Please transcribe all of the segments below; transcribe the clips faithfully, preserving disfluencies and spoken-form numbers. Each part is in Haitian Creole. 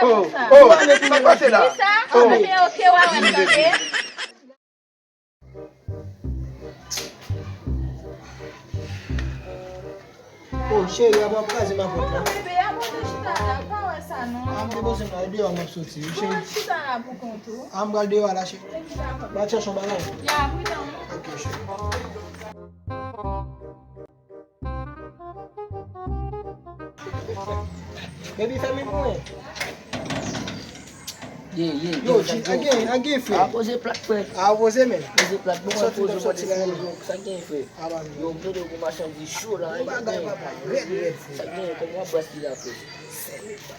Oh, oh, sa k pase la? Oh. Oh, cheri, a w ap kraze ma pòt la. Non, bebe, abòne chita la, ou pa wè sa non. A, m te bezwen la, e deyò m ap soti wi, cheri. Ou chita la pou kont ou. A, m pral deyò a la, cheri. M al chèche yon bagay. Ya, pridan. Ok, cheri. Baby, fèmen pou mwen. Ye, ye, yo, gen, a gen, a gen, frè. A poze plat, frè. A poze, men. Poze plat, bon, poze, poze, sa gen, frè. Yo, m tande w gon machandiz cho la, wi, bagay, papa, rèd, rèd, frè. Sa gen, kòman w ap bati la, frè?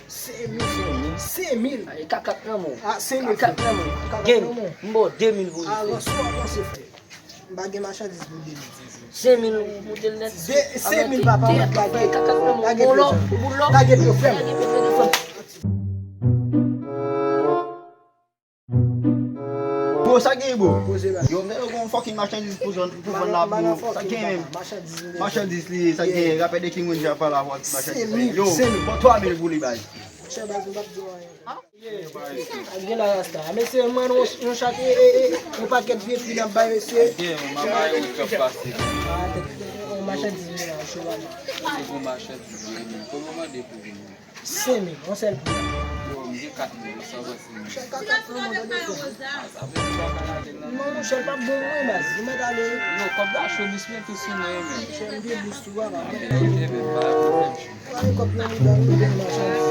Senk mil, senk mil, senk mil. Ay, kakak nan men w. A, senk mil, kakak nan men w. Gen, m ba w de mil pou li, frè. Alò, sa w panse, frè? M pa gen machandiz pou de mil. Senk mil ou moute l nèt. De, senk mil papa, mwen lage. Lage pye, frè m. Lage pye, frè m. Bro, sa gen, bro? Yo, m tande w gon fucking machandiz pou zòn, pou vann la, bro. Sa gen menm? Machandiz li, sa gen? Rapè de King Wendy ap pale avè w, machandiz li. Yo, pran twa mil pou li, bay. Monchè, baz, m p ap di w anyen. Ak gen la rasta. Mesye, mwen, nou, nou chak, e, e, e, yon pakèt vye pri n ap bay, mesye. Gen, mwen, mama, yo, k ap pase. A, tèt, yon machandiz, men, la, cheval. Se bon machandiz, wi, men. Kòman w mande pou vin? Senk mil, yon sèl pri. Yo, m gen kat mil, sa w panse? Chak kat, kat, non, non, tande, frè. A, sa vle di w pa ka lage l nan men. Non, monchè, l p ap bon, mwen, baz. Ou mèt ale. Yo, kòb la cho, bis mwen tou sou mwen, men. Monchè, m gen bis tou, papa. A, men, men, pa pwoblèm, cho. Pale kòb nan mouda nou, nou gen machandiz.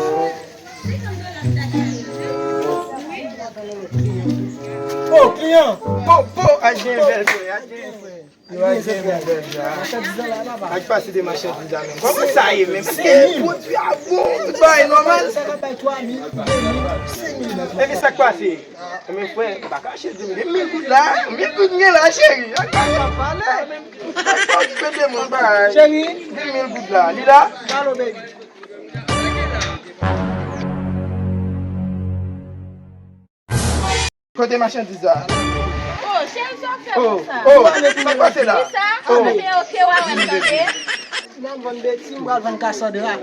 Oh, kliyan! Po, po, a gen bèl frè, a gen frè. Yo, a gen bèl frè. Machandiz la, papa. Ak pase de machandiz la menm. Kòman sa ye menm? Paske pwodui a bon, tout bagay nòmal. Sa ka bay twa mil, de mil, senk mil. Epi sa k pase? Men frè, m pa kache di m de mil goud la, mil goud m gen la, cheri. Ak bagay ap pale. Fòk pete moun bagay. Cheri. De mil goud la. Li la? Alo, baby. Kote machandiz la? Oh, cheri, sa w fè konsa? Oh, sa k pase la? Kisa? Oh. Oke, oke, w a wè m tande. N ap vann beti, m pral vann Cassandra.